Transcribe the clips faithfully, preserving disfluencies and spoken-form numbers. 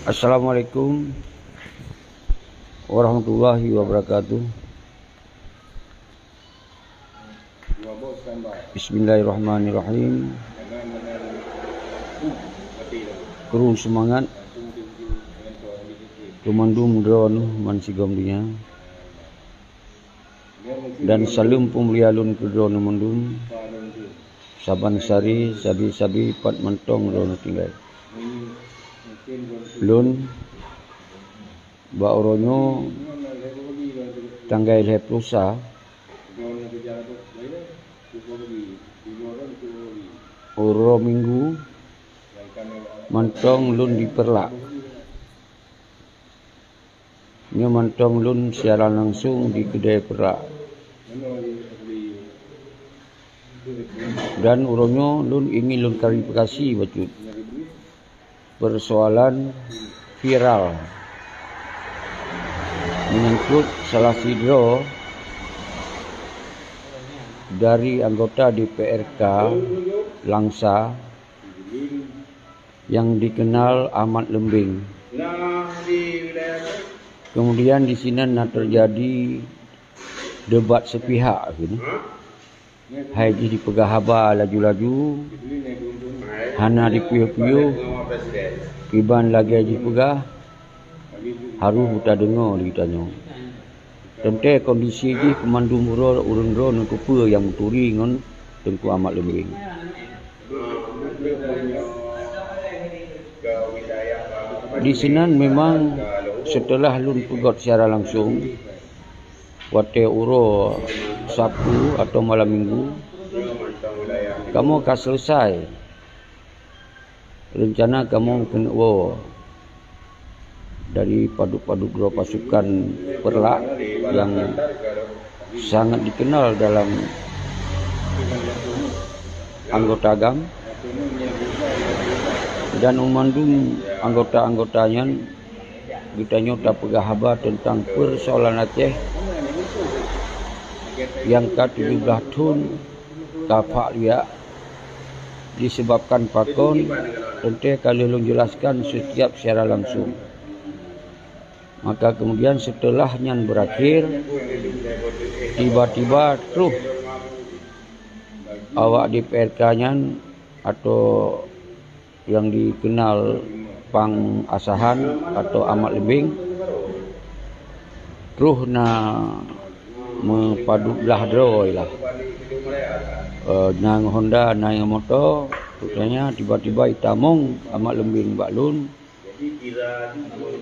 Assalamualaikum warahmatullahi wabarakatuh. Bismillahirrahmanirrahim. Kru seumangat keu mandum droeneuh bansigom donya. Dan saleuem peumulia lôn keu droeneuh mandum, saban sari, sabe-sabe pat mantong droeneuh tinggai. Lôn bak uroe nyoe tanggai lhèe ploh sa uroe Minggu mantong lôn di Peureulak. Nyoe mantong lôn siaran langsong di keudè Peureulak. Dan uroe nyoe lôn ingin lôn klarifikasi bacut persoalan viral menyangkut salah sidroe dari anggota D P R K Langsa nyang dikenal Ahmad Leumbeng. Kemudian di sinan na teujadi debat seupihak keunoe. Hai jih jipeugah haba laju-laju, hana jipiôh-piôh, kiban lagèe jipeugah, harôh tadeungoe di geutanyoe. Teuntèe kondisi jih keu mandum uroe ureueng droeneuh keupeue nyang meuturi ngon Teungku Ahmad Leumbeng. Di sinan memang seuteulah lôn peugöt siaran langsong, watèe uroe Sabtu atau malam Minggu, kamoe ka seuleusai reuncana kamoe keuneuk woe dari padub-padub droe pasukan Peureulak nyang sangat dikenal dalam anggota GAM dan mandum anggota-anggota nyan geutanyoe tapeugah haba teuntang peusoalan Aceh nyang ka tujoh blaih thon ka phak liak disebabkan pakon, teuntèe ka lheueh lôn jelaskan setiap siaran langsong. Maka kemudian seuteulah nyan beurakhir, tiba-tiba troh awak D P R K nyan atau nyang dikenal Pang Asahan atau Ahmad Leumbeng, troh na meupadub blaih droe lah. Eh, na ngon honda, na ngon moto, rupanya tiba-tiba itamong Ahmad Leumbeng bak lôn,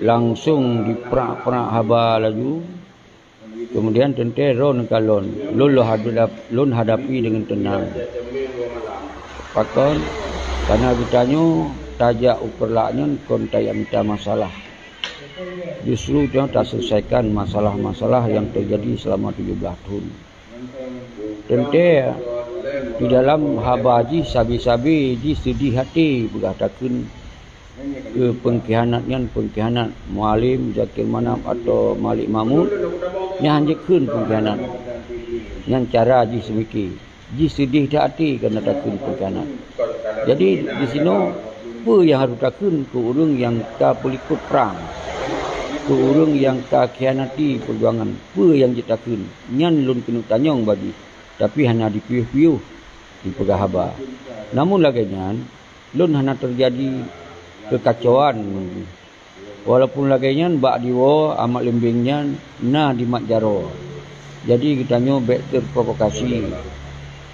langsong jiprak-prak haba laju. Kemudian teuntèe droeneuh kalon, lôn, lôn hadap-, lôn hadapi deungon teunang. Pakon? Karena geutanyoe tajak u Peureulak nyan kon tajak mita masalah. Justru nyoe taselesaikan masalah-masalah nyang teujadi seulama tujoh blaih thon. Teuntèe di dalam haba jih sabe-sabe jih seudeh até peugah takheun keu peungkhianat nyan, peungkhianat Mualem, Zakir Manaf atau Malik Mahmud, nyan han jikheun peungkhianat. Nyan cara jih seumike. Jih seudeh that até keu na takheun peungkhianat. Jadi, di sinoe, peue nyang harôh takheun keu ureueng nyang ka peulikot prang, keu ureueng nyang ka khianati peujuangan? Peue nyang jitakheun? Nyan lôn keuneuk tanyong bak jih, tapi hana jipiôh-piôh jipeugah haba. Namun lagèe nyan, lôn hana teujadi keukacauan ngon jih. Walaupun lagèe nyan, bak diwoe Ahmad Leumbeng nyan na di mat jaroe. Jadi geutanyoe bèk terprovokasi,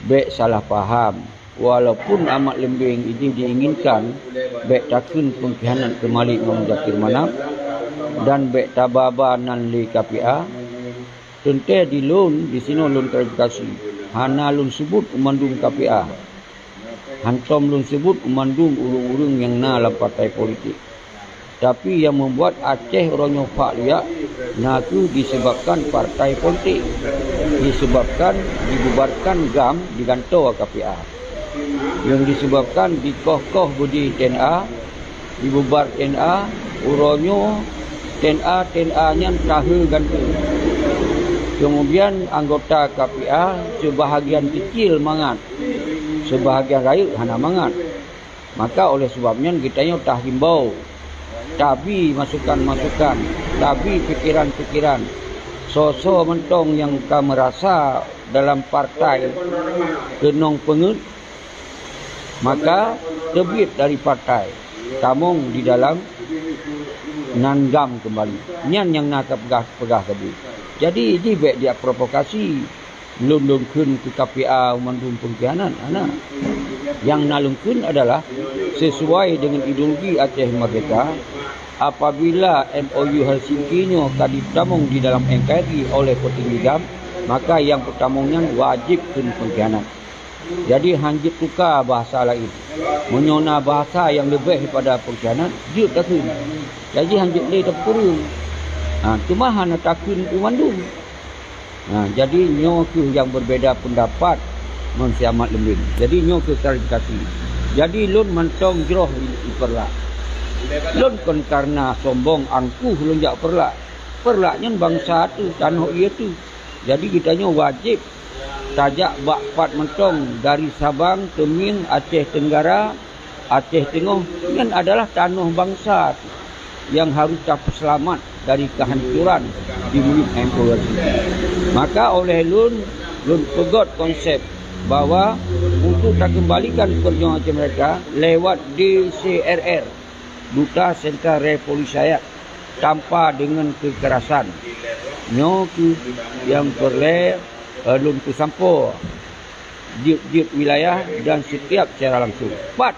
bèk salah paham. Walaupun Ahmad Leumbeng jih diinginkan bèk takheun peungkhianat keu Malik ngon Zakir Manaf dan bèk taba-ba nan lé K P A, teuntèe di lôn, di sinoe lôn klarifikasi, hana lôn seubut u mandum K P A. Hantom lôn seubut u mandum ureueng-ureueng nyang na lam partai politik. Tapi nyang meubuat Aceh uroe nyoe phak liak na kheueh disebabkan partai politik, disebabkan dibubarkan GAM, digantoe K P A. Nyang disebabkan dikoh-koh beudé T N A, dibubar T N A, Uroe nyoe T N A, T N A nyan tahe gantung. Kemudian anggota K P A sebahagian kecil mangat, sebahagian rayeuk hana mangat. Maka oleh sebab nyan geutanyoe tahimbau, tabi masukan-masukan, tabi pikeran-pikeran. Soe-soe mantong nyang ka meurasa dalam partai keunong peungeuet, maka teubiet dari partai, tamong di dalam nan GAM keumbali. Nyan nyang na tapeugah-peugah tadi. Jadi, jih bék jiprovokasi. Lôn, lôn kheun keu K P A mandum pengkhianat, hana. Nyang na lôn kheun adalah sesuai dengan ideologi Aceh Merdeka, apabila M O U Helsinki nyoe ka ditamong di dalam N K R I oleh petinggi GAM, maka nyang peutamong nyan wajéb kheun pengkhianat. Jadi, han jeuet tuka bahasa laén. Meunyoe na bahasa nyang leubeh daripada pengkhianat, jeuet takheun. Jadi, han jeuet lé tapeukureueng. Ha, teuma hana takheun keu mandum. Ha, jadi, nyoe kheueh nyang berbeda pendapat ngon si Ahmad Lembing. Jadi, nyoe kheueh klarifikasi. Jadi, lôn mantong jroh i, i Peureulak. Lôn kon karena sombong angkuh lôn jak Peureulak. Peureulak nyan bansa teuh, tanoh ie teuh. Jadi, geutanyoe wajéb tajak bak pat mantong dari Sabang, Teumieng, Aceh Tenggara, Aceh Teungoh, nyan adalah tanoh bansa nyang harôh tapeuseulamat dari keuhancoran di miyueb M O U Helsinki. Maka oleh lôn, lôn peugöt konsep bahwa untuk takeumbalikan peujuangan Aceh Merdeka lewat D C R R, Duta Sentral Revolusi Rakyat, tanpa deungon keukerasan. Nyoe kheueh nyang peureulée, eh, lôn peusampoe jeuet-jeuet wilayah dan setiap secara langsung. Pat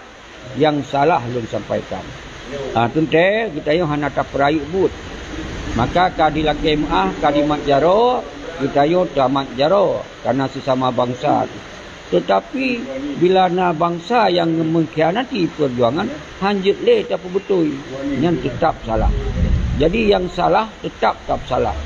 nyang salah lôn sampaikan. Ha, teuntée geutanyoe hana tapeurayeuk buet. Maka ka dilakée meuáh, ka dimat jaroe, geutanyoe tamat jaroe, karena sesama bansa. Teutapi, bila na bansa nyang meukhianati peujuangan, han jeuet lé tapeubeutôi, nyan teutab salah. Jadi, nyang salah teutab, teutab salah.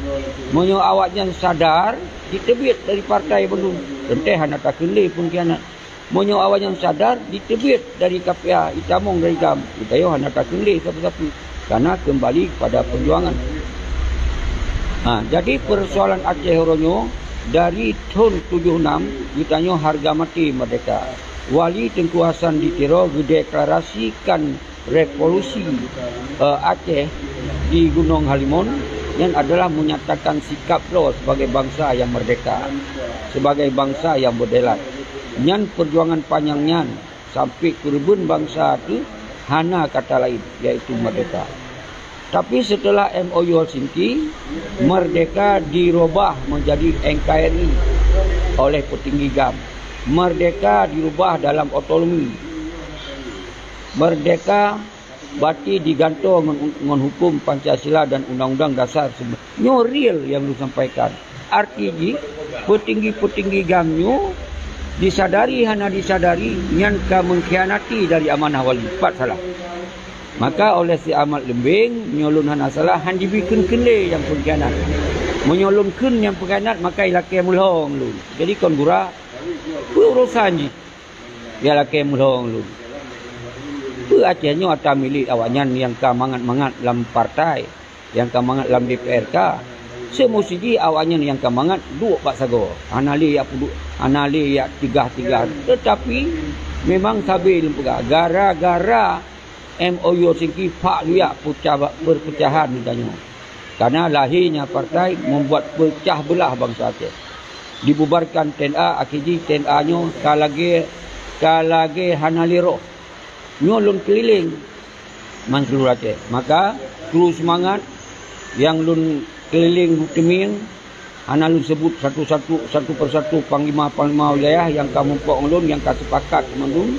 Meunyoe awaknyan sadar, jiteubiet dari partai bandum, teuntée hana takheun lé peungkhianat. Meunyoe awaknyan sadar, jiteubiet dari K P A, jitamong dari GAM, geutanyoe hana takheun lé sapeue-sapeue, karena keumbali kepada peujuangan. Ha, jadi, peusoalan Aceh uroe nyoe, dari thon tujoh nam, geutanyoe hareuga maté meurdehka. Wali Teungku Hasan di Tiro geudeklarasikan revolusi, eh, Aceh di Gunong Halimon, nyan adalah menyatakan sikap droe sebagai bansa nyang meurdehka, sebagai bansa nyang beudeulat. Nyan peujuangan panyang nyan sampai keureubeuen bansa teuh hana kata laén, yaitu meurdehka. Tapi setelah M O U Helsinki, meurdehka dirubah menjadi N K R I oleh petinggi GAM. Meurdehka dirubah dalam otonomi. Meurdehka bati digantoe ngon, ngon huköm Pancasila dan Undang-Undang Dasar sebe-, nyoe real nyang lôn sampaikan. Arti jih, peutinggi-peutinggi GAM nyoe disadari hana disadari nyan ka meukhianati dari amanah wali. Pat salah. Maka oleh si Ahmad Leumbeng, nyoe lôn hana salah, han jibi kheun-kheun lé nyang peukhianat. Meunyoe lôn kheun nyang peukhianat, maka ilakée meulhong lôn. Jadi kon gura, peue urosan jih? Ilakée meulhong lôn. Peue Aceh nyoe atra milék awaknyan nyang ka mangat-mangat lam partai, nyang ka mangat lam D P R ka? Seumusti jih awaknyan nyang ka mangat duek bak sagoe. Hana lé yak peuduek, hana lé yak tigah-tigah. Teutapi, memang sabe lôn peugah, gara-gara M O U Helsinki, pak luyak peucah, perpecahan geutanyoe. Karena lahirnya partai membuat pecah belah bansa Aceh. Dibubarkan T N A, akhé jih T N A nyoe ka lagée, ka lagée hana lé roh. Nyoe lôn keulileng man seuluruh Aceh. Maka, kru seumangat nyang lôn keulileng Teumieng, hana lôn seubut satu-satu, satu persatu panglima-panglima wilayah nyang ka muphom ngon lôn, nyang ka seupakat mandum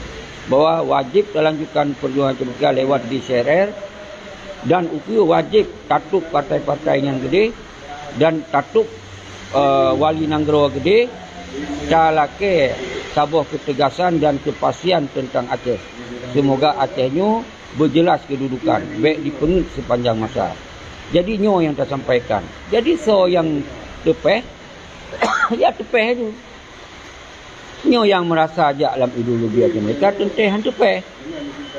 bahwa wajéb talanjutkan peujuangan Aceh Merdeka lewat D C R R dan ukeue wajéb tatôb partai-partai nyang keudeh dan tatôb, eh, wali nanggroe keudeh, talakée saboh keutegasan dan keupastian teuntang Aceh. Seumoga Aceh nyoe beujeulaih keududukan, bék jipeungeuet seupanjang masa. Jadi nyoe nyang tasampaikan. Jadi soe nyang teupéh, ya teupéh tu. Nyoe nyang meurasa jak lam ideologi Aceh Merdeka teuntèe han teupèh.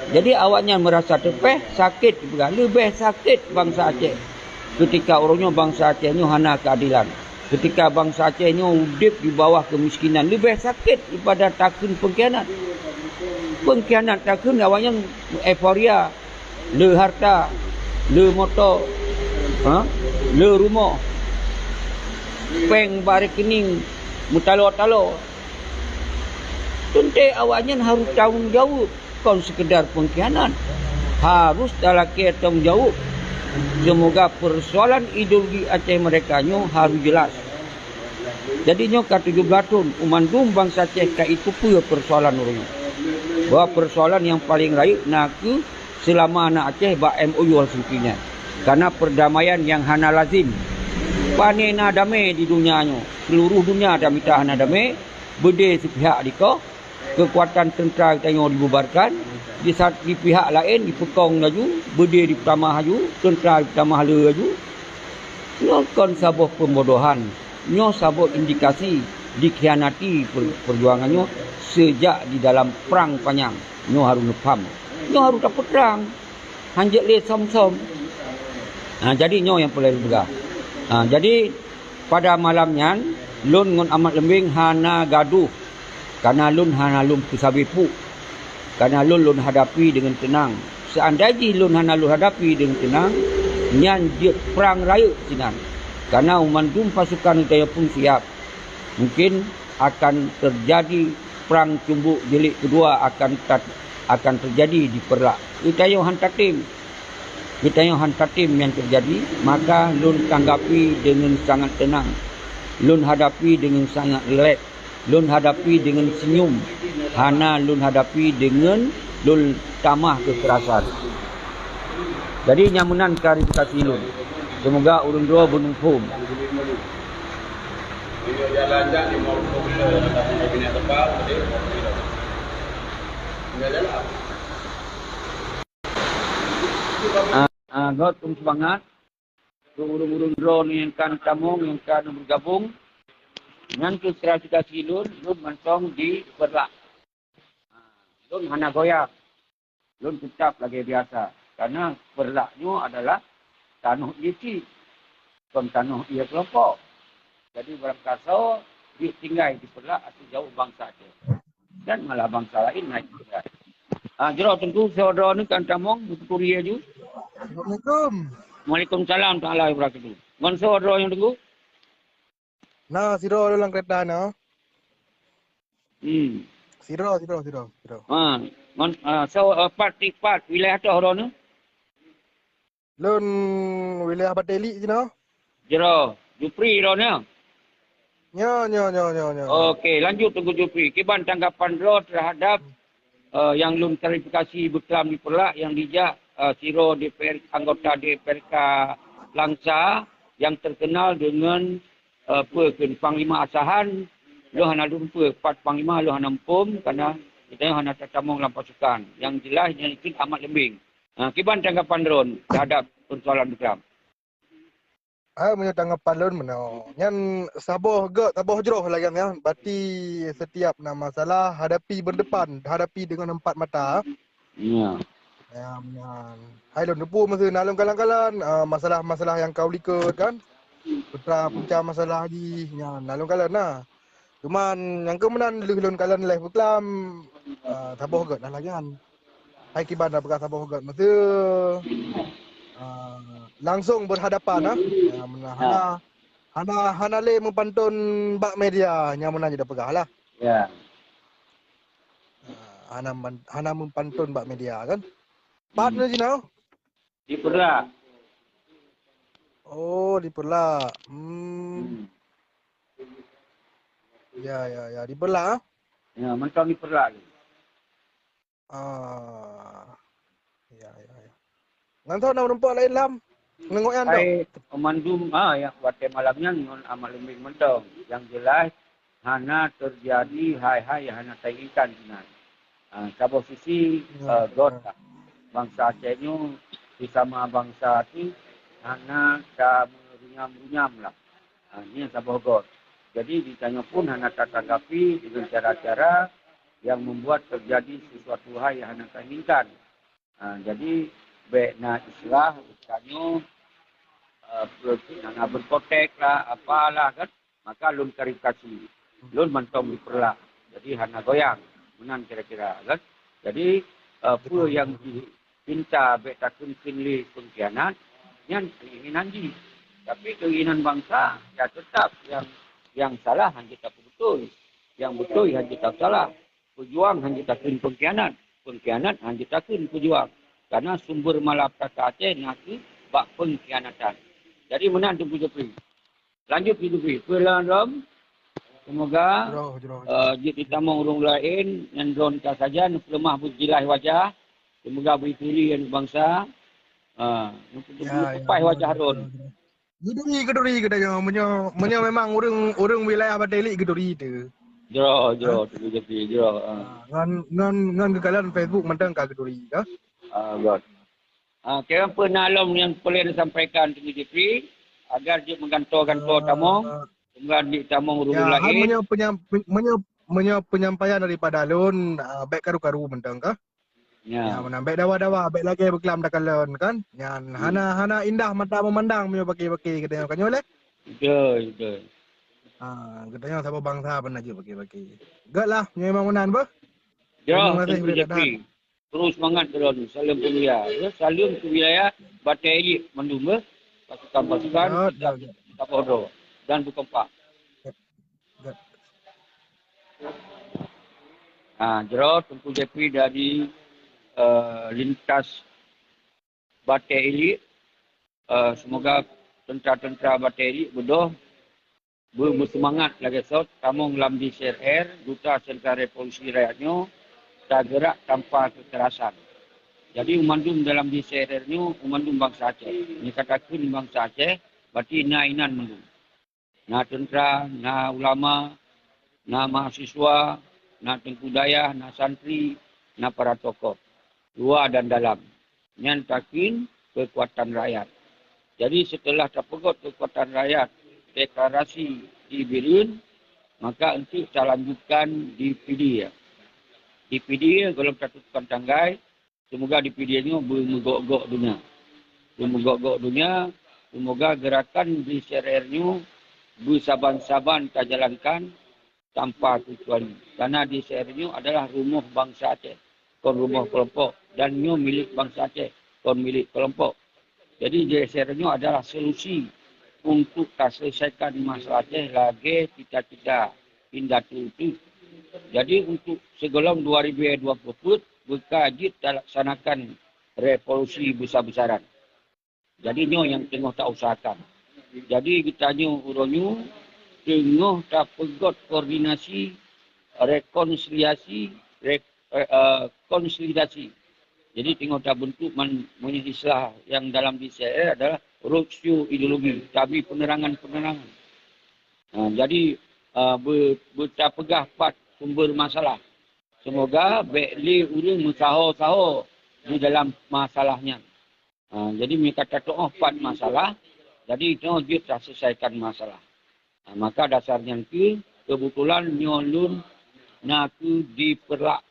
Jadi awaknyan meurasa teupèh, sakét, leubèh sakét bansa Aceh. Keutika uroe nyoe bansa Aceh nyoe hana keuadelan. Keutika bansa Aceh nyoe udép di bawah keumiskinan, leubèh sakét daripada takheun pengkhianat. Pengkhianat takheun awaknyan euforia, le harta, le moto, ha? Le rumoh, pèng bak rekening meutaloe-taloe. Teuntèe awaknyan harôh tanggung jaweueb, kon seukeudar pengkhianat. Harôh talakèe tanggung jaweueb. Seumoga peusoalan ideologi Aceh Merdeka nyoe harôh jeulaih. Jadi nyoe ka tujoh blah thôn, u mandum bansa Aceh ka jiteupeue peusoalan ureueng nyoe. Bahwa peusoalan nyang paleng rayeuk na kheueh seulama na Aceh bak M O U Helsinki nyan. Kareuna peurdamaian nyang hana lazem. Pané na damé di donya nyoe? Seuluruh donya tamita hana damé, beudé sipihak dikoh, keukuatan teuntra geutanyoe dibubarkan, di sa-, di pihak laén jipeukong laju, beudé jipeutamah laju, teuntra jipeutamah le laju. Nyoe kon saboh peubodohan, nyoe saboh indikasi dikhianati per-, peujuangan nyoe seujak di dalam prang panyang. Nyoe harôh neupaham. Nyoe harôh tapeutrang. Han jeuet lé som-som. Ha, jadi nyoe nyang peureulèe lôn peugah. Ha, jadi pada malam nyan, lôn ngon Amat Leumbeng hana gadôh. Kareuna lôn hana lôn peusabe puk. Kareuna lôn, lôn hadapi deungon teunang. Seuandai jih lôn hana lôn hadapi deungon teunang, nyan jeuet prang rayeuk sinan. Kareuna mandum pasukan geutanyoe pun siap. Mungkin akan teujadi prang cumbok jilid keudua akan tat-, akan teujadi di Peureulak. Geutanyoe han tatem. Geutanyoe han tatem nyan teujadi, maka lôn tanggapi deungon sangat teunang. Lôn hadapi deungon sangat rileks. Lôn hadapi deungon seunyum, hana lôn hadapi deungon lôn tamah keukerasan. Jadi, nyan meunan klarifikasi lôn. Seumoga ureueng droe beumuphom. Ah, ah, göt keu seumangat. Keu ureueng-ureueng droeneuh nyang ka tamong, nyang ka beugabong, nyan keuh klarifikasi lôn, lôn mantong di Peureulak. Ha, lôn hana goyang. Lôn teutap lagèe biasa. Kareuna Peureulak nyoe adalah tanoh ie cit. Kon tanoh ie keulompok. Jadi, barangkasoe jeuet tinggai di Peureulak ateueh jaweueb bansa Aceh. Dan malah bansa laén na jeuet tinggai. Ah, jroh Teungku, soe droeneuh ka tamong, beuturi laju. Assalamualaikum. Waalaikumsalam taala wabarakatuh. Ngon soe droeneuh Teungku? Na sidroe lôn lam keureta na. Hmm. Sidroe, sidroe, sidroe, sidroe. Ha, ngon, ah, soe, ah, pat, pat wilayah toh droeneuh? Lôn wilayah Bateli sinoe. Jroh, Jupri droeneuh? Nyo, nyo, nyo, nyo, nyo. Okey, lanjut Teungku Jupri. Kiban tanggapan droe terhadap, eh, nyang lôn klarifikasi beuklam di Peureulak nyang dijak, eh, sidroe D P R, anggota D P R K Langsa nyang terkenal deungon, eh, peue kheun Panglima Asahan, lôn hana lôn peue, pat Panglima lôn hana muphom, kareuna geutanyoe hana tatamong lam pasukan. Nyang jeulaih nyan kheun Amat Leumbeng. Ha, kiban tanggapan droeneuh terhadap peusoalan beuklam? Hai, meunyoe tanggapan lôn meunoe, nyan saboh göt, saboh jroh lagèe nyan, berarti setiap na masalah hadapi berdepan, hadapi dengan empat mata. Ya. Ya, meunan. Hai lôn teupeu meusti na lôn kalon-kalon, ah, masalah-masalah nyang ka u likot kan. Putra-putra masalah jih nyan na lôn kalon na. Cuman nyang keu meunan lheueh lôn kalon lheueh beuklam, ah, saboh göt na lagèe nyan. Hai kiban na peugah saboh göt meusti, ah, langsung berhadapan, ah. Ya, meunan. Hana, hana, hana lé meupanton bak media, nyang meunan jeuet peugah lah. Ya. Ah, hana man-, hana meupanton bak media kan. Pat nyoe jinoe? Di Peureulak. Oh, di Peureulak. Hmm. Hmm. Ya, ya, ya, di Peureulak, ah? Ya, mantong di Peureulak. Ah. Ya, ya, ya. Ngon soe na meurumpok laén lam? Ngon Ngok Yan tu? Hai, mandum, ah, ya, watèe malam nyan ngon Amat Leumbeng mantong. Nyang jeulaih, hana teujadi hai-hai nyang hana tainginkan sinan. Ah, saboh sisi, eh, göt lah. Bansa Aceh nyoe sisama bansa teuh hana tameurunyam-runyam lah. Ah, nyan saboh göt. Jadi, di tanyoe pun hana tatanggapi dengan cara-cara yang membuat terjadi sesuatu hal yang hana tainginkan. Ha, jadi, bèk na istilah tanyoe, eh, hana berkotek lah, apalah kan. Maka lôn klarifikasi. Lôn mantong di Peureulak. Jadi, hana goyang. Meunan kira-kira kan. Jadi, eh, peue nyang jipinta bèk takheun-kheun lé peungkhianat, nyan keinginan jih. Tapi keinginan bansa, ya tetap yang, yang salah hana tapeubeutôi. Yang beutôi hana tapeusalah. Peujuang hana takheun peungkhianat. Peungkhianat hana takheun peujuang. Karena sumber malapetaka Aceh na kheueh bak peungkhianatan. Jadi meunan Teungku Jopri. Lanjut Teungku Jopri. Peue lom, semoga, jroh, jroh, eh, jeuet jitamong ureueng laén nyang droen ka sajan, peuleumoh beujilai wajah. Semoga beuturi aneuk bansa. Ah, ya, ya, wajah droen. Geuturi, geuturi geutanyoe. Meunyoe, meunyoe memang ureueng, ureueng wilayah Batèe Iliek geuturi teuh. Jroh, jroh, Teungku Jopri, jroh. Ah, ngon, ngon, ngon geukalon Facebook mantong ka geuturi, ya. Ah, göt. Ah, kira peue na lom nyang peureulèe tasampaikan Teungku Jopri, agar jeuet meugantoe-gantoe tamong, semoga jeuet tamong ureueng laén. Ya, meunyoe peunyam-, meunyoe, meunyoe penyampaian daripada lôn, ah, bèk karu-karu mantong kah? Ya. Ya, meunan bèk dawa-dawa, bèk lagèe beuklam takalon kan. Nyan hana, hana indah mata memandang meunyoe baki-baki geutanyoe kan nyoe lé. Beutôi, beutôi. Ha, geutanyoe saboh bansa pun laju baki-baki. Göt lah, meunyoe memang meunan beuh. Ya, Teungku Jopri. Terus semangat droen, saleuem keu wilayah. Ya, saleuem keu wilayah Batèe Iliek mandum beuh. Pasukan-pasukan kita, kita boh droe dan beukompak. Ha, jroh Teungku Jopri dari, eh, lintas Batèe Iliek. Eh, semoga teuntara-teuntara Batèe Iliek beudôh beumeusemangat lagèe sot tamong lam D C R R, Duta Sentra Revolusi Rakyat nyoe, tageurak tanpa kekerasan. Jadi, mandum dalam D C R R nyoe, mandum bansa Aceh. Meunyoe ka takheun bansa Aceh, berarti na inan mandum. Na teuntara, na ulama, na mahasiswa, na teungku dayah, na santri, na para tokoh, luwa dan dalam. Nyan takheun keukuatan rakyat. Jadi, seuteulah tapeugöt keukuatan rakyat deklarasi di Bireuen, maka eunteuk talanjutkan di Pidie. Di Pidie gohlom tatutupkan tanggai, semoga di Pidie nyoe beumeugok-gok donya. Beumeugok-gok donya, semoga geurakan D C R R nyoe beusaban-saban tajalankan tanpa keucuali. Karena D C R R nyoe adalah rumoh bansa Aceh, kon rumoh keulompok, dan nyoe milék bansa Aceh, kon milék keulompok. Jadi, D C R R nyoe adalah solusi untuk taseuleusakan masalah Aceh lagèe cita-cita indatu teuh. Jadi, untuk sigohlom dua ribu dua puluh peuet, beuka jeuet talaksanakan revolusi besar-besaran. Jadi, nyoe nyang teungoh tausahakan. Jadi, geutanyoe uroe nyoe teungoh tapeugöt koordinasi, rekonsiliasi, re-, eh, eh, konsolidasi. Jadi, teungoh tabentuk man-, meunyoe istilah nyang dalam D C R R adalah roadshow ideologi, tabi penerangan-penerangan. Ha, jadi, eh, be-, beutapeugah pat sumber masalah. Semoga bèk lé ureueng meusaho-saho di dalam masalah nyan. Ha, jadi, meunyoe ka tatu'oh pat masalah, jadi nyoe jeuet taseuleusakan masalah. Ha, maka dasar nyan kheueh, keubeutulan nyoe lôn na kheueh di Peureulak.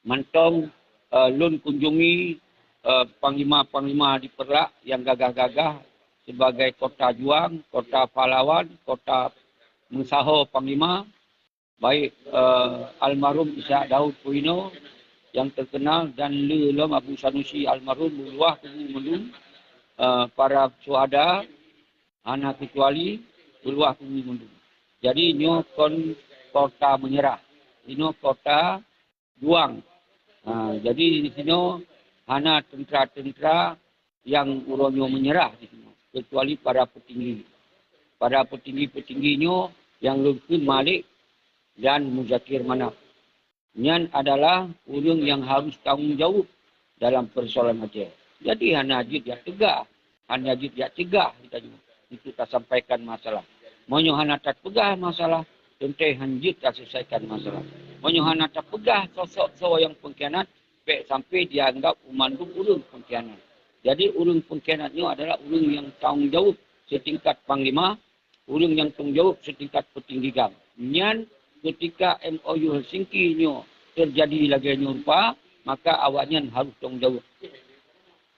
Mantong, eh, lôn kunjungi, eh, panglima-panglima di Peureulak nyang gagah-gagah sibagai kota juang, kota pahlawan, kota meusaho panglima, baik, eh, almarhum Ishak Daud Kuino nyang teukeunal dan le lom Abu Sanusi almarhum, beuluwah kubu mandum, eh, para syuhada, hana keucuali beuluwah kubu mandum. Jadi, nyoe kon kota meunyeurah. Inoe kota juang. Ha, jadi di sinoe hana teuntera-teuntera nyang uroe nyoe meunyeurah di sinoe, keucuali para peutinggi. Para peutinggi-peutinggi nyoe nyang lôn kheun Malik dan Muzakir Manaf. Nyan adalah ureueng nyang harus tanggong jaweueb dalam peusoalan Aceh. Jadi hana jeuet jak teugah, hana jeuet jak cegah geutanyoe untuk tasampaikan masalah. Meunyoe hana tapeugah masalah, teuntèe hana jeuet taseuleusakan masalah. Meunyoe hana tapeugah sosok soe nyang peungkhianat, bèk sampai jianggap mandum ureueng peungkhianat. Jadi ureueng peungkhianat nyoe adalah ureueng nyang tanggong jaweueb seutingkat panglima, ureuëng nyang tanggung jaweueb seutingkat peutinggi gam. Nyan keutika M O U Helsinki nyoe teujadi lagée nyoe rupa, maka awaknyan harôh tanggung jaweueb.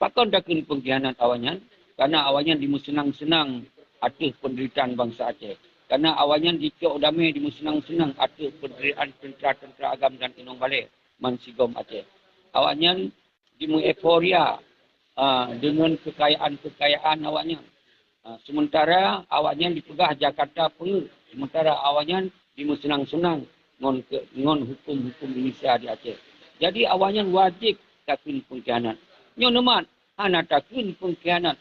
Pakon takheun peungkhianat awaknyan? Kareuna awaknyan jimeuseunang-seunang ateueh peundeuritaan bansa Aceh. Kareuna awaknyan jicok damé jimeuseunang-seunang ateueh peundeuritaan teuntra-teuntra agam dan inong balée bansigom Aceh. Awaknyan jimeueuforia, a, deungon keukayaan-keukayaan awaknyan. A, seumeuntara awaknyan jipeugah Jakarta peungeuet, seumeuntara awaknyan jimeuseunang-seunang ngon ke-, ngon huköm-huköm Indonesia di Aceh. Jadi awaknyan wajéb takheun peungkhianat. Nyoe neumat, hana takheun peungkhianat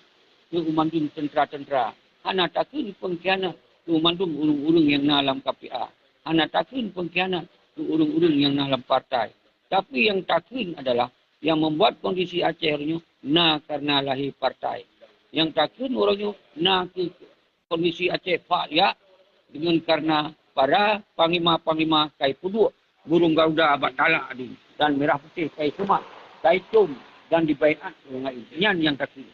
keu mandum teuntra-teuntra, hana takheun peungkhianat keu mandum ureuëng-ureuëng nyang na lam K P A, hana takheun peungkhianat keu ureuëng-ureuëng nyang na lam partai. Tapi nyang takheun adalah nyang membuat kondisi Aceh uroe nyoe na kareuna lahé partai. Nyang takheun uroe nyoe na keu kondisi Aceh pah jak deungon kareuna para panglima-panglima kai peuduek burung garuda bak talak di dan merah putih kai seumah, kai com dan dibaiat ureuëng laén. Nyan nyang takheun.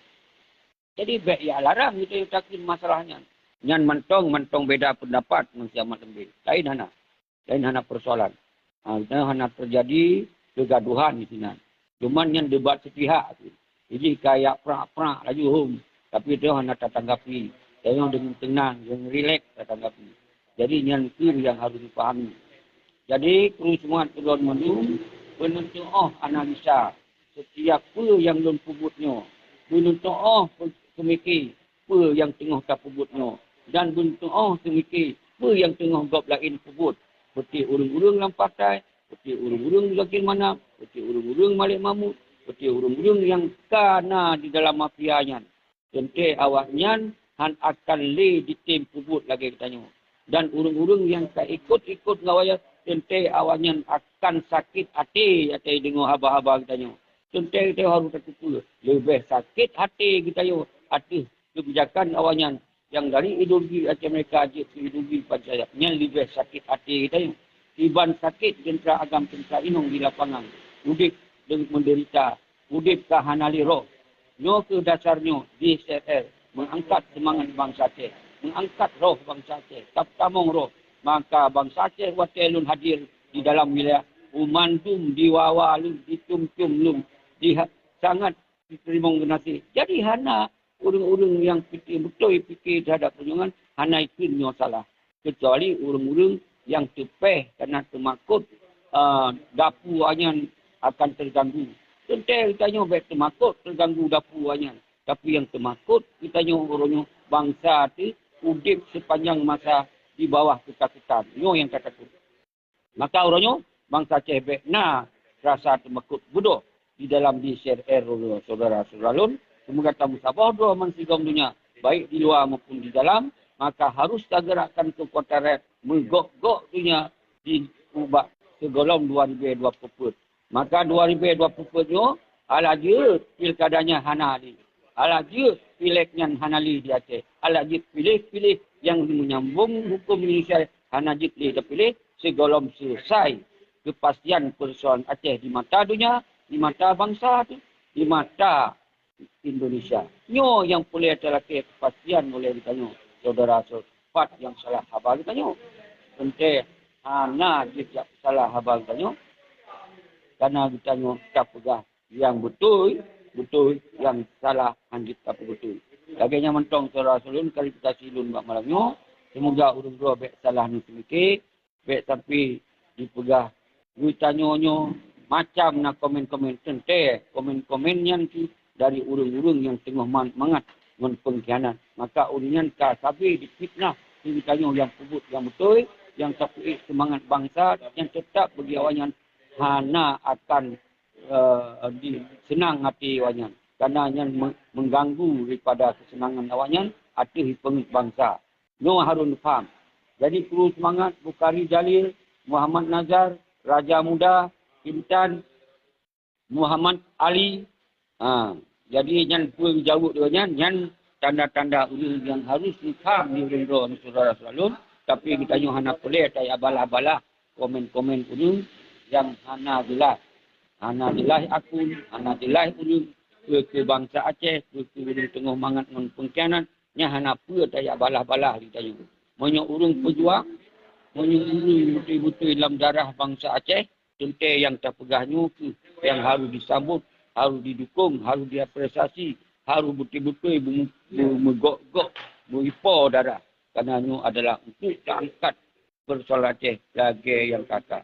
Jadi bék jak larang geutanyoe takheun masalah nyan. Nyan mantong-mantong beda peundapat ngon si Ahmad Lembeh. Laén hana. Laén hana peusoalan. Ha, nyan hana teujadi keugaduhan di sinan. Cuman nyan debat seupihak tu. Jadi ka jak prak-prak laju hom, tapi tu hana tatanggapi. Tanyoe deungon teunang, deungon rilek tatanggapi. Jadi nyan kheueh nyang harôh jipahami. Jadi kru semangat keudroe mandum, beuneutoh analisa setiap peue nyang lôn peubuet nyoe. Beuneutoh peumiké peue nyang teungoh tapeubuet nyoe, dan beuneutoh seumike peue nyang teungoh gob laén peubuet, seperti ureuëng-ureuëng lam partai, seperti ureuëng-ureuëng zakir manam, seperti ureuëng-ureuëng malek mamut, seperti ureuëng-ureuëng nyang ka na di dalam mafia nyan. Teuntée awaknyan hán akan lé jitem peubuet lagée geutanyoe. Dan ureuëng-ureuëng nyang ka ikot-ikot ngon awaknyan, teuntée awaknyan akan sakét até, até deungoe haba-haba geutanyoe. Teuntée geutanyoe harôh tateupeue, leubeh sakét até geutanyoe ateueh kebijakan awaknyan nyang dari ideologi Aceh Merdeka jeuet keu ideologi Pancasila nyan leubeh sakét até geutanyoe. Iban sakét teuntra agam teuntra inong di lapangan, udeb deungon meudeurita, udeb ka hana lé roh. Nyoe kheueh dasar nyoe D S R R meuangkat seumangat bansa Aceh, meuangkat roh bansa Aceh, tapeutamong roh. Maka bansa Aceh watée lôn hadir di dalam wilayah, u mandum diwawa lôn, dicum-cum lôn, diha-, sangat jiteurimong geunaséh. Jadi hana ureuëng-ureuëng nyang pike beutôi pike teuhadap peunyoe nyan hana ikheun nyoe salah, keucuali ureuëng-ureuëng nyang teupeh kana teumakot, a, dapu awaknyan akan teuganggu. Teuntée geutanyoe bék teumakot teuganggu dapu awaknyan, tapi nyang teumakot geutanyoe uroe nyoe bansa teuh udeb seupanjang masa di bawah keutakutan. Nyoe nyang ka takot. Maka uroe nyoe, bansa Aceh bék na rasa teumakot beudôh di dalam D S R R uroe nyoe, syedara-syedara lôn. Seumoga tameusaboh droe bansigom donya, baik di luwa maupun di dalam, maka harôh tageurakkan keukuatan rakyat meugok-gok donya di ubak sigohlom dua ribèe dua peuet. Maka dua ribèe dua peuet nyoe, alah jeuet pilkada nyan hana lé. Alah jeuet pilék nyan hana lé di Aceh. Alah jeuet piléh-piléh nyang meunyambong huköm Indonesia hana jeuet lé tapiléh sigohlom seuleusai keupastian peusoalan Aceh di mata donya, di mata bansa teuh, di mata Indonesia. Nyoe nyang peureulèe talakèe keupastian oleh geutanyoe, syedara-syedara, pat nyang salah haba geutanyoe. Teuntèe hana jeuet jak salah haba geutanyoe, kareuna geutanyoe tapeugah nyang beutôi, beutôi, nyang salah hana jeuet tapeubeutôi. Lagèe nyan mantong syedara-syedara lôn, klarifikasi lôn bak malam nyoe. Seumoga ureueng droe bèk salah neuseumiké, bèk sampai jipeugah geutanyoe nyoe macam na komen-komen, teuntèe komen-komen nyan cit dari ureueng-ureueng nyang teungoh man-, mangat ngon peungkhianat. Maka ureueng nyan ka sabe jifitnah geutanyoe nyang peubuet nyang beutôi, nyang tapeuék seumangat bansa, nyang teutap bagi awaknyan hana akan, eh, di, seunang até awaknyan, kareuna nyan me-, meuganggu daripada keuseunangan awaknyan ateueh peungeuet bansa. Nyoe harôh neupaham. Jadi, kru seumangat, Bukhari Jalil, Muhammad Nazar, Raja Muda, Intan, Muhammad Ali. Ha, jadi, nyan peue jaweueb deungon nyan, nyan tanda-tanda ureueng nyang harôh neupaham di ureueng droe syedara-syedara lôn, tapi geutanyoe hana peureulèe tabalah-balah komen-komen ureueng nyang hana jeulaih. Hana jeulaih akun, hana jeulaih ureueng, peue keu bansa Aceh, peue keu ureueng teungoh mangat ngon peungkhianat, Nyan hana peue tajak balah-balah di tanyoe. Meunyoe ureuëng peujuang, meunyoe ureuëng beutôi-beutôi lam darah bansa Aceh, teuntée nyang tapeugah nyoe kheueh nyang harôh disambot, harôh didukong, harôh diapresiasi, harôh beutôi-beutôi beume-, beumeugok-gok, beuipo darah. Karena nyoe adalah untuk taangkat persoalan Aceh lagée nyang ka-ka.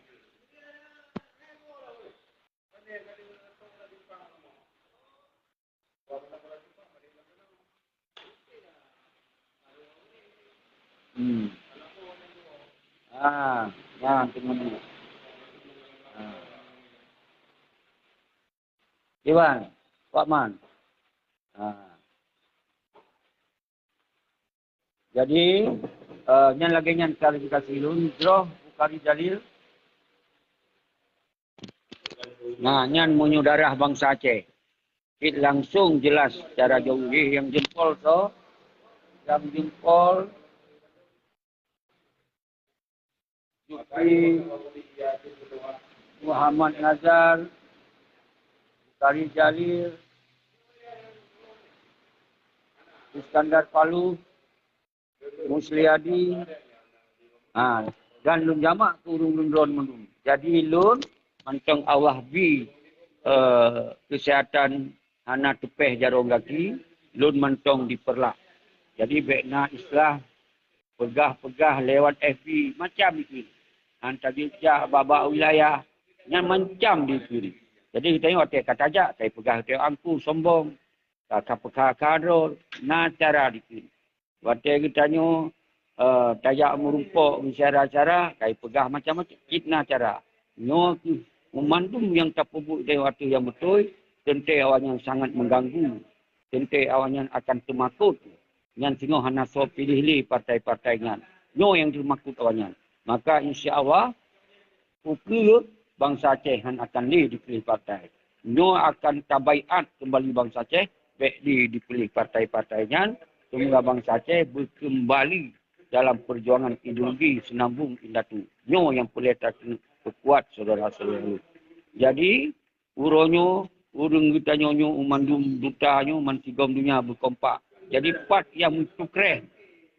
Hmm. Ah, nyan teungoh ni. Ah. Iwan, Pak Man. Ah. Jadi, eh, nyan lagée nyan klarifikasi lôn, jroh Bukhari Jalil. Nah, nyan meunyoe darah bansa Aceh. Cit langsung jelas cara jauh. Eh, nyang jempol soe? Nyang jempol Jufri, Muhammad Nazar, Bukhari Jalil, Iskandar Palu, Musliadi, ha, dan lôn jamak keu ureuëng lôn droen mandum. Jadi lôn mantong awah bi, eh, keuseuhatan hana teupéh jaroe gaki, lôn mantong dipeurlak. Jadi bék na istilah peugah-peugah lewat F B macam itu. Han tajak bak-bak wilayah, nyan macam itu. Jadi geutanyoe watée ka tajak, tai peugah teu angku sombong, ka, ka peugah kadrol, na cara dikeu. Watée geutanyoe, eh, tajak meurumpok meusyara-syara, kai peugah macam-macam, cit na cara. Nyoe kheueh meumandum nyang tapeubuet lé watée nyang beutôi, teuntée awaknyan sangat mengganggu. Teuntée awaknyan akan teumakot. Nyan singoh hana soe piléh lé partai-partai nyan. Nyoe nyang teumakot awaknyan. Maka insya Allah, ukeue bansa Aceh han akan lé dipiléh partai. Nyoe akan tabaiat keumbali bansa Aceh, bék di dipiléh partai-partai nyan, seumoga bansa Aceh beukeumbali dalam peujuangan ideologi seunambong indatu. Nyoe nyang peureulée takeupeue peukuat syedara-syedara. Jadi, uroe nyoe, ureuëng geutanyoe nyoe, mandum duta nyoe, man sigom donya beukompak. Jadi, pat nyang meucukreh,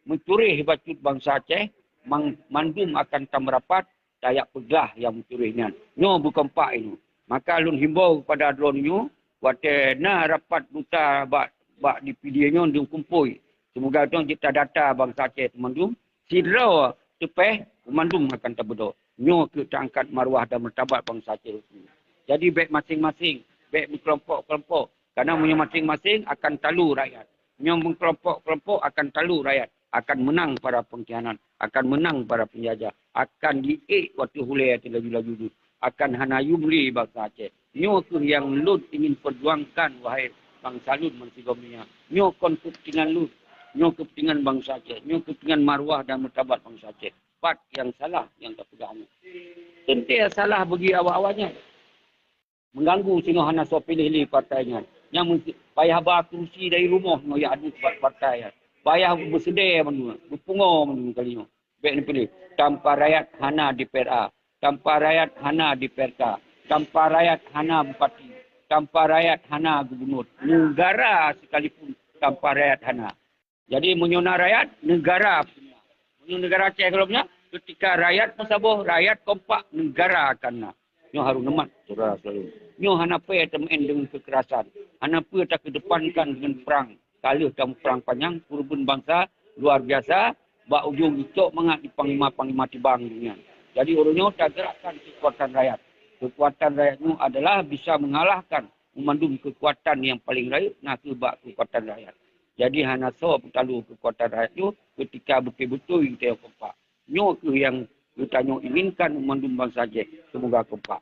meucureh bacut bansa Aceh, mang-, mandum akan tameurapat, tajak peugah nyang meucureh nyan. Nyoe beukompak inoe. Maka lôn himbau keupada droeneuh nyoe, watée na rapat duta bak, bak D P D nyoe dikumpôi. Seumoga droeneuh jeuet tadata bansa Aceh teumandum, sidroe teupéh, mandum akan tabeudôh. Nyoe keuh taangkat maruah dan martabat bansa Aceh. Jadi bék maséng-maséng, bék meukelompok-kelompok. Karena meunyoe maséng-maséng akan talu rakyat. Nyoe meukelompok-kelompok akan talu rakyat. Akan meunang para pengkhianat, akan meunang para penjajah, akan diék watée hulée laju-laju jeuet, akan hana yum lé bansa Aceh. Nyoe kheueh nyang lôn ingin perjuangkan, wahai bansa lôn man sigom donya. Nyoe kon keupeuntengan lôn, nyoe keupeuntengan bansa Aceh, nyoe keupeuntengan maruah dan martabat bansa Aceh. Pat nyang salah nyang tapeugah nyoe. Teuntée salah bagi awak-awak nyan. Meuganggu singoh hana soe piléh lé partai nyan. Nyang meusti payah ba kurusi dari rumoh nyoe jak adu bak partai nyan. Payah beuseudée mandum, beupungo mandum kali nyoe. Bék neupiléh. Tanpa rakyat hana D P R A. Tanpa rakyat hana D P R K. Tanpa rakyat hana bupati. Tanpa rakyat hana gubunur. Negara sekalipun tanpa rakyat hana. Jadi, meunyoe na rakyat, negara punya. Meunyoe negara Aceh gohlom nyan, ketika rakyat meusaboh, rakyat kompak, negara akan na. Nyoe harôh neumat, syedara-syedara. Nyoe hana peue tameu'en deungon keukerasan. Hana peue takeudepankan deungon prang. Ka lheueh tameuprang panyang, keureubeuen bansa luar biasa, bak ujong jicok mangat di panglima-panglima tibang dunia. Jadi, uroe nyoe tagerakkan keukuatan rakyat. Keukuatan rakyat nyoe adalah bisa mengalahkan meumandum keukuatan nyang paleng rayeuk, na kheueh bak keukuatan rakyat. Jadi, hana soe peutalu keukuatan rakyat nyoe keutika beutôi-beutôi geutanyoe kompak. Nyoe kheueh nyang geutanyoe inginkan meumandum bansa Aceh. Seumoga kompak.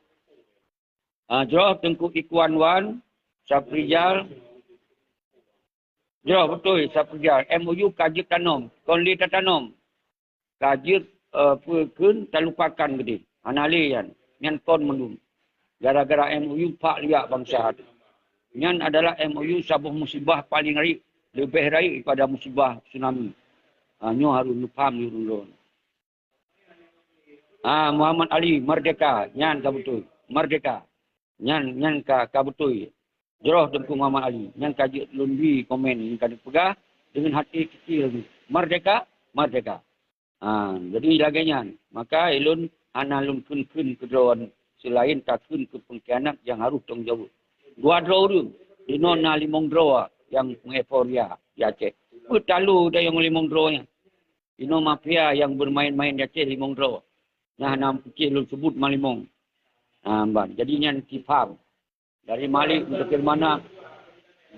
Ah, jroh Teungku Ikwan Wan, Safrijal. Jroh beutôi Safrijal. M O U ka jeuet tanom, kon lé tatanom. Ka jeuet, eh, peue kheun talupakan keudeh. Hana lé nyan. Nyan kon meunun. Gara-gara M O U pak liak bansa teuh. Nyan adalah M O U saboh musibah paleng rayeuk, leubeh rayeuk daripada musibah tsunami. Ha, nyoe harôh neupaham lé ureuëng droen. Ha, Muhammad Ali, merdeka. Nyan ka beutôi. Merdeka. Nyan, nyan ka, ka beutôi. Jroh Teungku Muhammad Ali. Nyan ka jeuet lôn bri komen nyang ka neupeugah. deungon até keucil, merdeka, merdeka. Ha, jadi lagée nyan, maka ulôn hana lôn kheun-kheun keudroe, seulaén takheun keu pengkhianat nyang harôh tanggung jaweueb. Dua droe ureuëng, inoe na limong droe nyang meueuforia di Aceh. Peue talo dayong limong droe nyan? Inoe mafia nyang beumaén-maén di Aceh limong droe. Nyang hana mungken lôn seubut ma limong. Ha, ban. Jadi nyan kipaham. Dari Malik Muzakir Manaf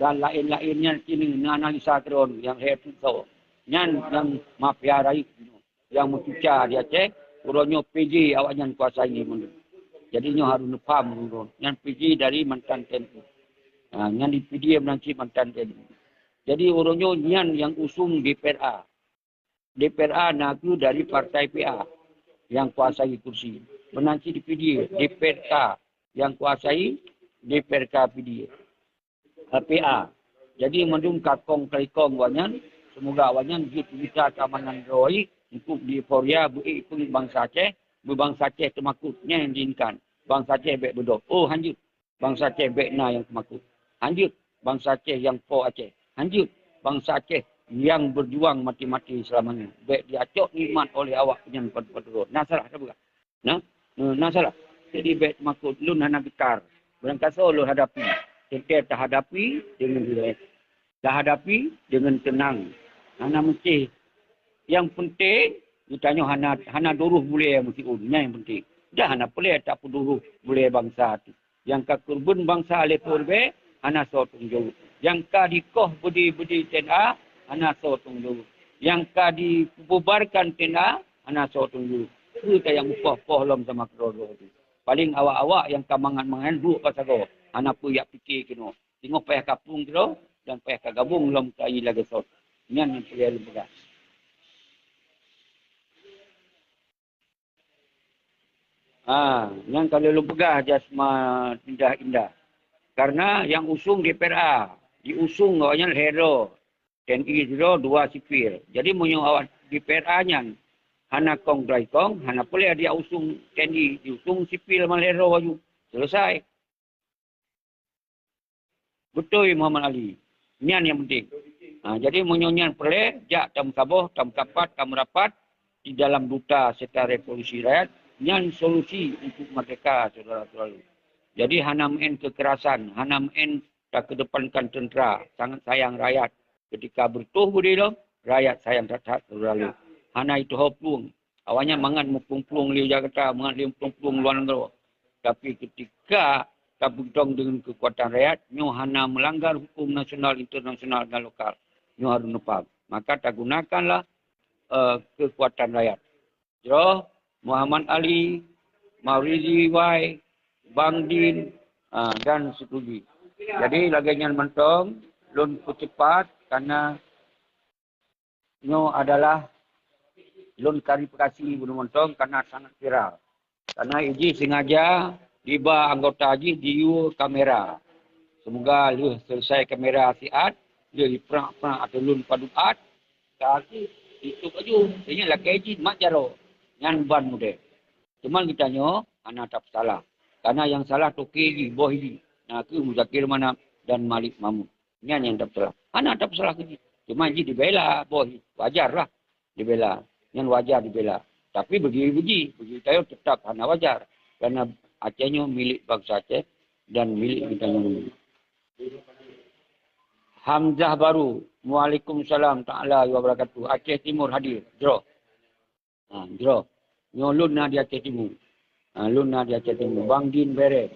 dan laén-laén nyan kini na analisa keudroe nyang lhée peuet soe. Nyan nyang mafia rayeuk nyoe, nyang meucuca di Aceh, uroe nyoe P J awaknyan kuasai mandum. Jadi nyoe harôh neupaham uroe nyan P J dari mantan T N I. Ha, nyan di P D M meunan cit mantan T N I. Jadi uroe nyoe nyan nyang usung D P R A. D P R A na kheueh dari partai P A nyang kuasai kursi. Meunan cit di P D I, D P R K nyang kuasai, D P R K P D I, eh, P A. Jadi mandum ka kong keulikong awaknyan, seumoga awaknyan jeuet mita keamanan droe untuk di euforia beu-ék bansa Aceh, beu bansa Aceh teumakot, nyan nyang diinginkan. Bansa Aceh bék beudôh. Oh, hanjeuet. Bansa Aceh bék na nyang teumakot. Hanjeuet bansa Aceh nyang po Aceh. Hanjeuet bansa Aceh nyang beujuang maté-maté seulama nyoe. Bék jiacok nikmat oleh awak nyan padub-padub droe. Na salah sapeue? Na? Eh, na salah. Jadi bék teumakot, lôn hana geukar. Beurangkasoe lôn hadapi. Teuntée tahadapi deungon rilek. Tahadapi deungon teunang. Hana meusti. Nyang peunteng, geutanyoe hana, hana duroh bulée meusiôn. Nyan nyang peunteng. Dah hana peureulée tapeuduroh bulée bansa tu. Nyang ka keureubeuen bansa lé Po Ribée, hana soe tanggung jaweueb. Nyang ka dikoh beudé-beudé T N A, hana soe tanggung jaweueb. Nyang ka dibubarkan T N A, hana soe tanggung jaweueb. Peue nyang mupoh-poh lom sama keudroe-droe teuh. Paléng awak-awak nyang ka mangat-mangat duek bak sagoe, hana peue jak pike keunoe. Singoh payah ka plueng sidroe dan payah ka gabong lom keu lagée soe. Nyan nyang peureulée lôn peugah. Ha, nyang ka lheueh lôn peugah jasma indah-indah. Karena nyang usung D P R A, diusung awaknyan lhée droe, T N I sidroe, dua sipil. Jadi meunyoe awak D P R A nyan hana kong geulikong, hana peureulée diusung T N I, diusung sipil ma lhée droe laju. Selesai. Beutôi Muhammad Ali. Nyan nyang peunteng. Ha, jadi meunyoe nyan peureulée, jak tameusaboh, tameusapat, tameurapat di dalam duta serta revolusi rakyat, nyan solusi untuk merdeka, syedara-syedara lôn. Jadi hana meu'en keukerasan, hana meu'en takeudepankan teuntra, sangat sayang rakyat. Keutika beureutoh beudé lom, rakyat sayang that-that, syedara lôn. Hana jiteuho plueng. Awaknyan mangat muplueng-plueng lé Jakarta, mangat lé muplueng-plueng luwa nanggroe. Tapi keutika tapeudong deungon keukuatan rakyat, nyoe hana meulanggar huköm nasional, internasional dan lokal. Nyoe harôh neupaham. Maka tagunakanlah, eh, keukuatan rakyat. Jroh Muhammad Ali, Maurizi Y, Bang Din, ah, dan Sutuji. Jadi lagée nyan mantong, lôn peucepat karena nyoe adalah lôn klarifikasi bunoe mantong karena sangat viral. Karena ijih sengaja diba anggota jih diyue kamera. Semoga lheueh selesai kamera siat, lheueh jiprak-prak atau lôn padub at, ka jih jitup laju. Ingat lakée jih mat jaroe. Nyan ban mudeh. Teuma geutanyoe hana tapeusalah. Karena nyang salah toke jih, boh jih. Na kheueh Muzakir Manaf dan Malik Mahmud. Nyan nyang tapeusalah. Hana tapeusalah keu jih. Cuma jih dibela, boh jih. Wajar lah dibela. Nyan wajar dibela. Tapi bagi-bagi, bagi tanyoe tetap hana wajar. Karena Aceh nyoe milik bansa Aceh dan milik geutanyoe. Hamzah Baru, Waalaikumsalam taala wabarakatuh. Aceh Timur hadir. Jroh. Ha, jroh. Nyoe lôn na di Aceh Timu. Ha, lôn na di Aceh Timu. Bang Din Bereng.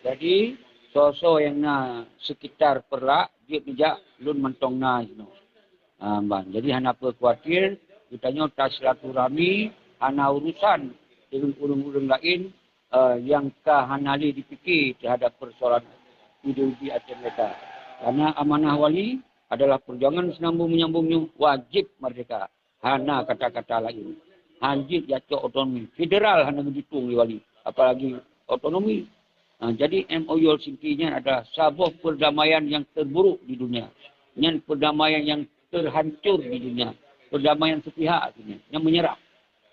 Jadi, soe-soe nyang na sekitar Peureulak, jeuet neujak lôn mantong na sinoe. Ha, ban. Jadi, hana peue khawatir, geutanyoe tasilaturahmi, hana urusan deungon ureuëng-ureuëng laén, eh, nyang ka hana lé jipike teuhadap peusoalan ideologi Aceh Merdeka. Karena amanah Wali adalah perjuangan sinambung menyambung nyoe wajéb merdeka. Hana kata-kata laén. Hanjeuet jacok otonomi. Federal hana geujitueng lé Wali, apalagi otonomi. Ha, jadi M O U Helsinki nyan adalah saboh perdamaian nyang terburuk di dunia. Nyan perdamaian nyang terhancur di dunia. Perdamaian sepihak artinya. Nyang menyerah.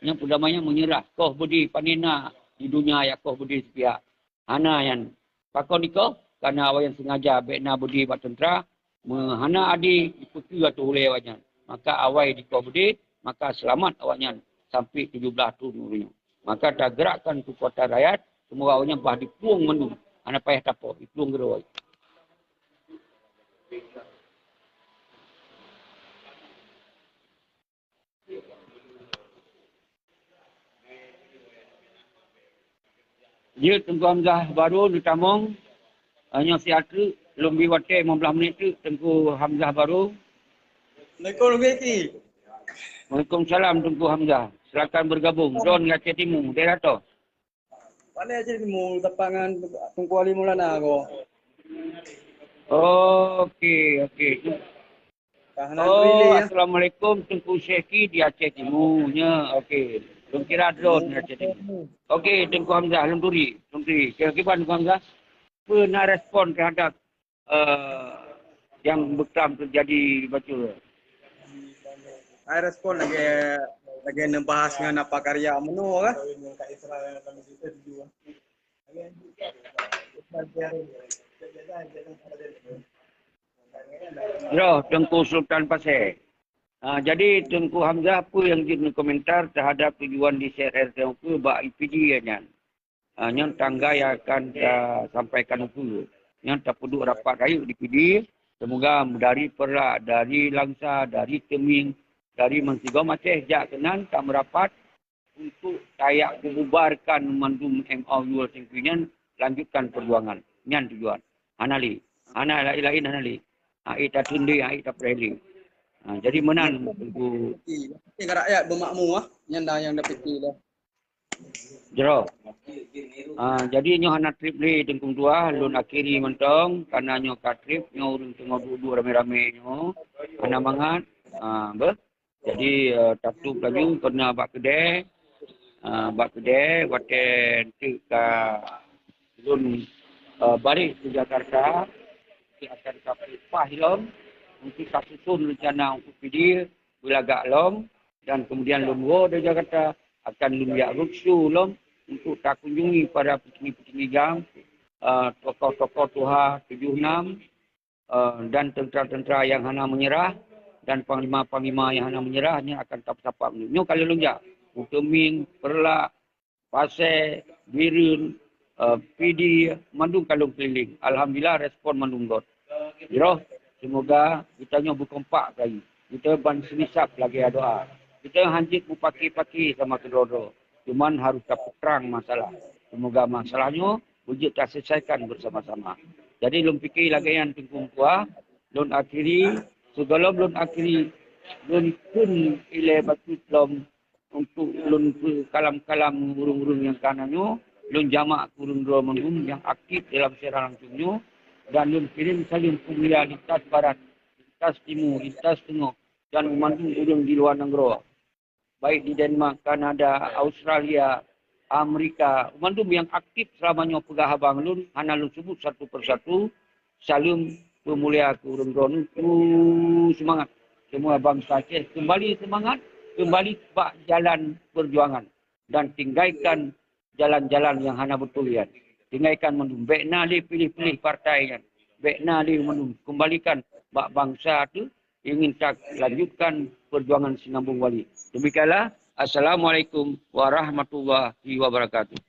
Nyang perdamaian menyerah. Koh beudé panena di dunia ya koh beudé sepihak. Hana nyan. Pakon ikoh? Karena awaknyan sengaja bék na beudé bak teuntra, Meuhana adé jipeukeue ateueh ulée awaknyan. Maka awai dikoh beudé, maka seulamat awaknyan sampoe tujoh blaih thon uroe nyoe. Maka tagerakkan keukuatan rakyat, seumoga awaknyan bah diplueng mandum. Hana payah tapoh, diplueng keudroe. Jeuet Teungku Hamzah Barô neutamong, eh, nyoe siat treuk, lôn bri watée limong blaih minit treuk Teungku Hamzah Barô. Assalamualaikum, Teungku Ki. Waalaikumsalam, Teungku Hamzah. Silakan bergabung. Droen Aceh Timu, daerah toh? Paleng Aceh Timu, tepat ngon Teungku Ali Maulana ko. Oke, oke. Ka hana Oh, geulilée, ya. Assalamualaikum, Teungku Syekh Ki di Aceh Timu, nya. Oke. Lôn kira droen di Aceh Timu. Oke, Teungku Hamzah, lôn turi, lôn turi. Kira kiban Teungku Hamzah? Peue na respon terhadap, eh, nyang beuklam teujadi bacut? Ai respon lagée, lagée neubahas ngon apa karya meunoe kah? Jroh Teungku Sultan Pasé. Ah, jadi Teungku Hamzah, peue nyang jeuet neukomentar terhadap tujuan di C R R T O K bak I P D nyan? Ah, nyan tanggai akan tasampaikan ukeue. Nyan tapeuduek rapat rayeuk di P D. Semoga dari Perak, dari Langsa, dari Teuming, dari meusigom Aceh jak keunan tameurapat untuk tajak peububarkan mandum M O U Helsinki nyan, lanjutkan perjuangan. Nyan tujuan. Hana lé. Hana laén-laén hana lé. Hai tatundé, hai tapreh lé. Ha, jadi meunan Teungku. Oke, rakyat beumakmu ah, nyan dah nyang dah pike dah. Jroh. Ah, jadi nyoe hana trip lé Teungku Tuah, lôn akhiri mantong, karena nyoe ka trip, nyoe ureuëng teungoh duek-duek ramé-ramé nyoe, hana mangat. Ah, beh. Jadi, eh, tatup laju keunoe bak keudè. Ah, bak keudè, watèe enteuk ka lôn, eh, barék keu Jakarta, enteuk akan ka peupah lom, enteuk ka susun rencana untuk video beulagak lom, dan kemudian lôn woe dari Jakarta, akan lôn jak roadshow lom untuk takunjungi para petinggi-petinggi GAM, eh, tokoh-tokoh tuha tujuh enam, eh, dan tentara-tentara nyang hana menyerah dan panglima-panglima nyang hana menyerah nyan akan tapeusapat. Nyoe ka lôn jak u Teuming, Peureulak, Pasè, Bireuen, eh, Pidie, mandum ka lôn keulileng. Alhamdulillah, respon mandum gèt. Jroh, seumoga geutanyoe beukompak lagi. Geutanyoe ban seumisab lagèe doa. Geutanyoe hanjeuet mupaki-paki sama keudroe-droe. Cuman harôh tapeutrang masalah. Seumoga masalah nyoe beujeuet taselesaikan bersama-sama. Jadi lôn pike lagèe nyan Teungku Meutuah, lôn akhiri, sigohlom lôn akhiri, lôn kheun ilèe bacut lom untuk lôn peukalam-kalam ngon ureueng-ureueng nyang ka na nyoe, lôn jamak keu ureueng droe mandum nyang aktif dalam siaran langsung nyoe, dan lôn kirém saleuem peumulia lintas barat, lintas timu, lintas teungoh, dan mandum ureueng di luwa nanggroe, baik di Denmark, Kanada, Australia, Amerika, mandum nyang aktif seulama nyoe peugah haba ngon lôn, hana lôn seubut satu persatu, saleuem peumulia keu ureueng droeneuh, kru seumangat. Seumua bansa Aceh keumbali seumangat, keumbali bak jalan peujuangan dan tinggalkan jalan-jalan nyang hana beutôi nyan. Tinggalkan mandum, bèk na lé piléh-piléh partai nyan. Bèk na lé mandum, keumbalikan bak bansa teuh ingin talanjutkan peujuangan sinambong wali. Demikianlah. Assalamualaikum warahmatullahi wabarakatuh.